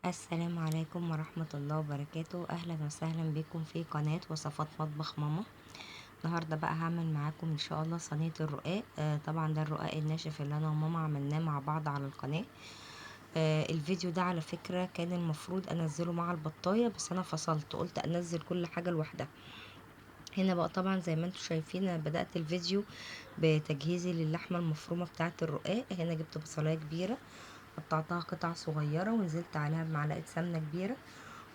السلام عليكم ورحمة الله وبركاته. أهلا وسهلا بكم في قناة وصفات مطبخ ماما. النهاردة بقى هعمل معاكم إن شاء الله صينية الرقاق. طبعا ده الرقاق الناشف اللي أنا وماما عملناه مع بعض على القناة. الفيديو ده على فكرة كان المفروض أنزله مع البطاية، بس أنا فصلت قلت أنزل كل حاجة لوحدها. هنا بقى طبعا زي ما انتم شايفين انا بدأت الفيديو بتجهيزي للحمة المفرومة بتاعة الرقاق. هنا جبت بصلاية كبيرة قطعتها قطع صغيرة ونزلت عليها بمعلقة سمنة كبيرة،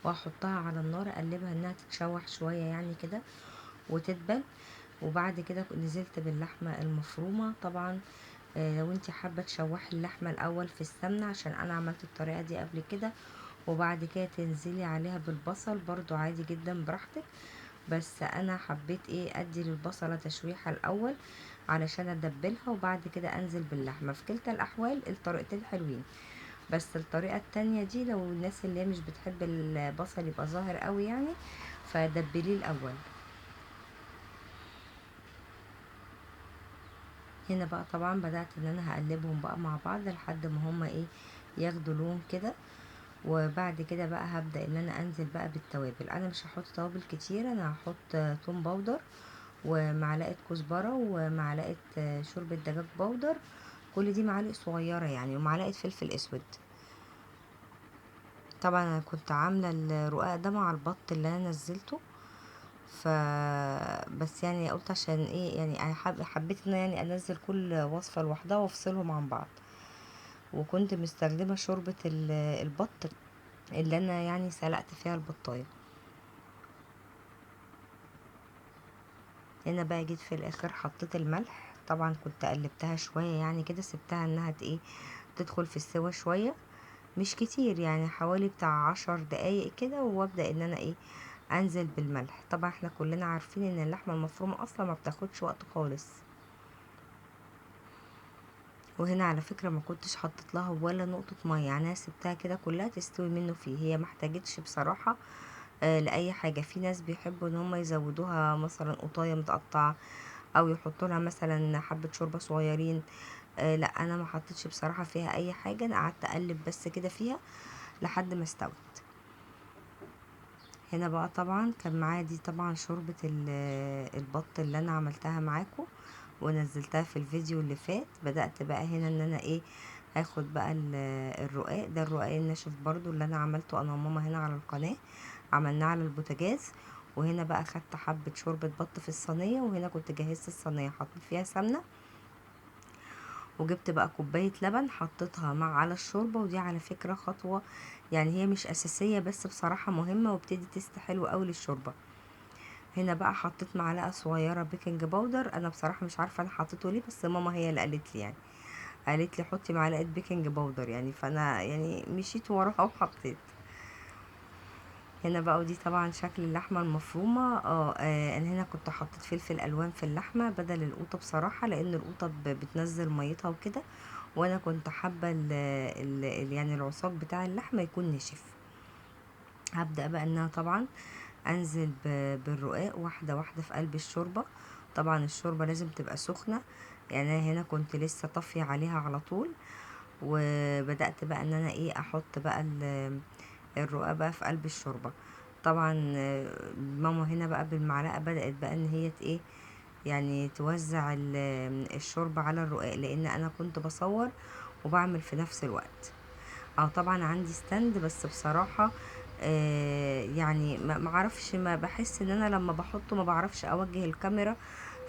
وهحطها على النار اقلبها انها تتشوح شوية كده وتدبل. وبعد كده نزلت باللحمة المفرومة. طبعا لو انت حابة تشوحي اللحمة الاول في السمنة، عشان انا عملت الطريقة دي قبل كده، وبعد كده تنزلي عليها بالبصل برضو عادي جدا براحتك، بس انا حبيت ادي للبصلة تشويحة الاول علشان ادبلها وبعد كده انزل باللحمة. في كلتا الاحوال الطريقتين حلوين، بس الطريقة التانية دي لو الناس اللي هي مش بتحب البصل يبقى ظاهر قوي فدبليه الاول. هنا بقى طبعا بدأت ان انا هقلبهم بقى مع بعض لحد ما هما ياخدوا لون كده، وبعد كده بقى هبدأ ان انا انزل بقى بالتوابل. انا مش هحط توابل كتير، انا هحط توم باودر ومعلقة كزبرة ومعلقة شوربة دجاج باودر، كل دي معالق صغيرة ومعلقة فلفل اسود. طبعا انا كنت عاملة الرقاق ده مع البط اللي انا نزلته، بس قلت عشان ايه، انا حبيت ان انا انزل كل وصفة لوحدها وافصلهم عن بعض. وكنت مستخدمة شوربة البط اللي انا سلقت فيها البطاية. هنا بقى جيت في الاخر حطيت الملح، طبعا كنت قلبتها شوية كده، سبتها انها تدخل في السوا شوية مش كتير، حوالي بتاع 10 دقايق كده، وابدأ ان انا انزل بالملح. طبعا احنا كلنا عارفين ان اللحمة المفرومة اصلا ما بتاخدش وقت خالص. وهنا على فكرة ما كنتش حطيت لها ولا نقطة مية، انا سبتها كده كلها تستوي منه فيه، هي ما احتاجتش بصراحة، لأي حاجة. في ناس بيحبوا ان هم يزودوها مثلا قطاية متقطعة او يحطوا لها مثلا حبة شوربة صغيرين، لا انا ما حطيتش بصراحة فيها اي حاجة، انا قعدت اقلب بس كده فيها لحد ما استوت. هنا بقى طبعا كان معايا دي طبعا شوربة البط اللي انا عملتها معاكم ونزلتها في الفيديو اللي فات. بدأت بقى هنا ان انا هاخد بقى الرقاق ده، الرقاق الناشف برضو اللي انا عملته انا وماما هنا على القناة، عملناه على البوتاجاز. وهنا بقى خدت حبة شوربة بط في الصينية، وهنا كنت جهزت الصينية حطيت فيها سمنة، وجبت بقى كوباية لبن حطيتها مع على الشوربة. ودي على فكرة خطوة هي مش أساسية بس بصراحة مهمة، وبتدي taste حلو قوي للشوربة. هنا بقى حطيت معلقة صغيرة baking powder، أنا بصراحة مش عارفة أنا حطيته ليه، بس ماما هي اللي قالت لي، قالت لي حطي معلقة baking powder فأنا مشيت وراها وحطيت. هنا بقى ودي طبعا شكل اللحمة المفرومة. أنا هنا كنت حطيت فلفل ألوان في اللحمة بدل القوطة بصراحة، لأن القوطة بتنزل ميتها وكده، وأنا كنت حابة العصاج بتاع اللحمة يكون نشف. هبدأ بقى إن أنا طبعا أنزل بالرقاق واحدة واحدة في قلب الشوربة. طبعا الشوربة لازم تبقى سخنة، أنا هنا كنت لسه طافية عليها على طول. وبدأت بقى إن أنا أحط بقى الرقاق بقى في قلب الشوربة. طبعا ماما هنا بقى بالمعلقة بدأت بقى إن هي توزع الشوربة على الرقاق، لأن أنا كنت بصور وبعمل في نفس الوقت. طبعا عندي stand، بس بصراحة، ما اعرفش، ما بحس ان انا لما بحطه ما بعرفش اوجه الكاميرا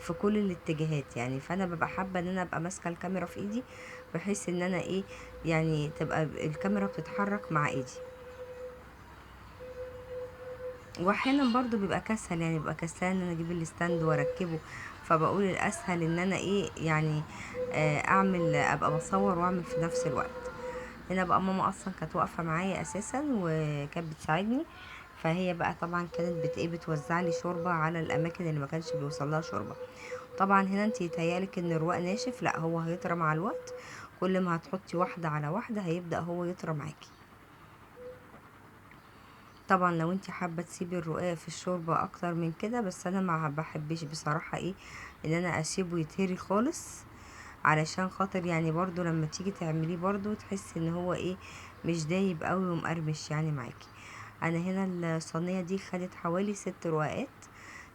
في كل الاتجاهات، فانا ببقى حابة ان انا ابقى ماسكة الكاميرا في ايدي، بحيث ان انا تبقى الكاميرا بتتحرك مع ايدي. واحيانا برضو بيبقى كسل، بيبقى كسلان ان انا اجيب ال stand واركبه، فبقول الاسهل ان انا ابقى بصور واعمل في نفس الوقت. هنا بقى ماما اصلا كانت واقفه معايا اساسا وكانت بتساعدني، فهي بقى طبعا كانت بتوزع لي شوربه على الاماكن اللي ما كانش بيوصل لها شوربه. طبعا هنا انت يتهيألك ان الرواق ناشف، لا هو هيطرى مع الوقت، كل ما هتحطي واحده على واحده هيبدا هو يطرى معاكي. طبعا لو انت حابه تسيبي الرقاق في الشوربه اكتر من كده، بس انا ما بحبش بصراحه ان انا اسيبه يتهري خالص، علشان خاطر برضو لما تيجي تعمليه برضو تحسي ان هو مش دايب قوي ومقرمش يعني معاكي. انا هنا الصينية دي خدت حوالي 6 رقاقات،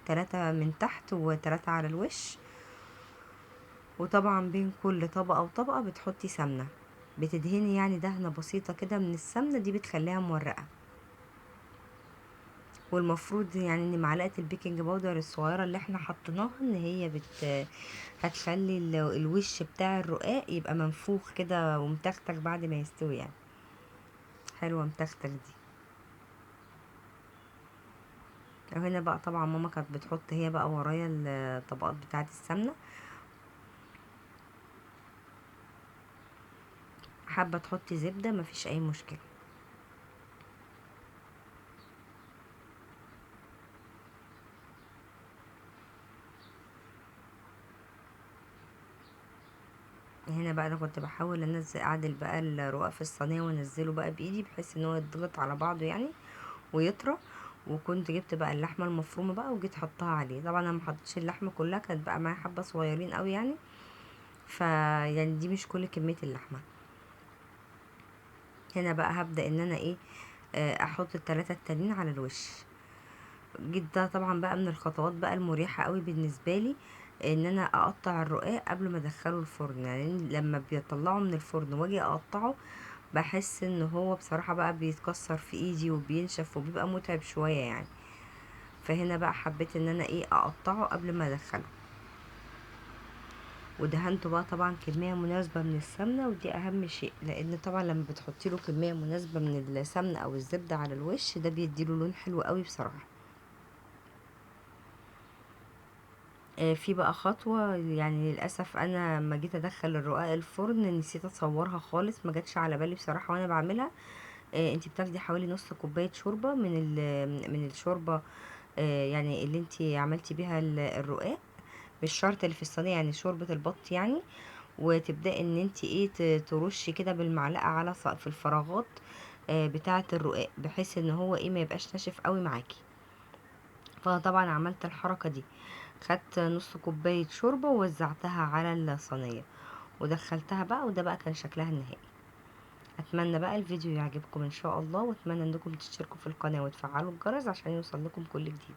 3 من تحت و3 على الوش. وطبعا بين كل طبقه وطبقه بتحطي سمنه، بتدهني يعني دهنه بسيطة كده من السمنة دي، بتخليها مورقه. والمفروض يعني ان معلقه ال baking powder الصغيرة اللي احنا حطيناها ان هي هتخلي الوش بتاع الرقاق يبقى منفوخ كده ومتختخ بعد ما يستوي يعني. حلوة متختخ دي. وهنا بقى طبعا ماما كانت بتحط هي بقى ورايا الطبقات بتاعه السمنة. حابة تحطي زبدة مفيش اي مشكلة. هنا بقى انا كنت بحاول انزل اعدل بقى الرقاق في الصينية وانزله بقى بايدي بحيث ان هو يضغط على بعضه يعني ويطرى. وكنت جبت بقى اللحمة المفرومه بقى وجيت حطها عليه. طبعا انا ما حطيتش اللحمة كلها، كانت بقى معايا حبه صغيرين قوي يعني، فيعني دي مش كل كمية اللحمة. هنا بقى هبدا ان انا ايه، احط التلاتة التانيين على الوش. جيت ده طبعا بقى من الخطوات بقى المريحة قوي بالنسبة لي ان انا اقطع الرقاق قبل ما ادخله الفرن. يعني لما بيطلعه من الفرن واجي اقطعه بحس ان هو بصراحة بقى بيتكسر في ايدي وبينشف وبيبقى متعب شوية يعني. فهنا بقى حبيت ان انا ايه اقطعه قبل ما ادخله. ودهنته بقى طبعا كمية مناسبة من السمنة، ودي اهم شيء، لان طبعا لما بتحطي له كمية مناسبة من السمنة او الزبدة على الوش ده بيديله لون حلو قوي بصراحة. في بقى خطوة يعني للأسف أنا لما جيت أدخل الرقاق الفرن نسيت أصورها خالص، ما جاتش على بالي بصراحة وأنا بعملها. انتي بتاخدي حوالي نص كوباية شوربة من الشوربة، يعني اللي انتي عملتي بيها الرقاق، مش شرط اللي في الصينية، يعني شوربة البط يعني. وتبدأي ان انتي ايه ترشي كده بالمعلقة على في الفراغات، بتاعة الرقاق، بحيث ان هو ايه ما يبقاش ناشف قوي معاكي. فانا طبعا عملت الحركة دي، خدت نص كوباية شوربة ووزعتها على الصينية ودخلتها بقى، وده بقى كان شكلها النهائي. اتمنى بقى الفيديو يعجبكم ان شاء الله، واتمنى انكم تشتركوا في القناة وتفعلوا الجرس عشان يوصل لكم كل جديد.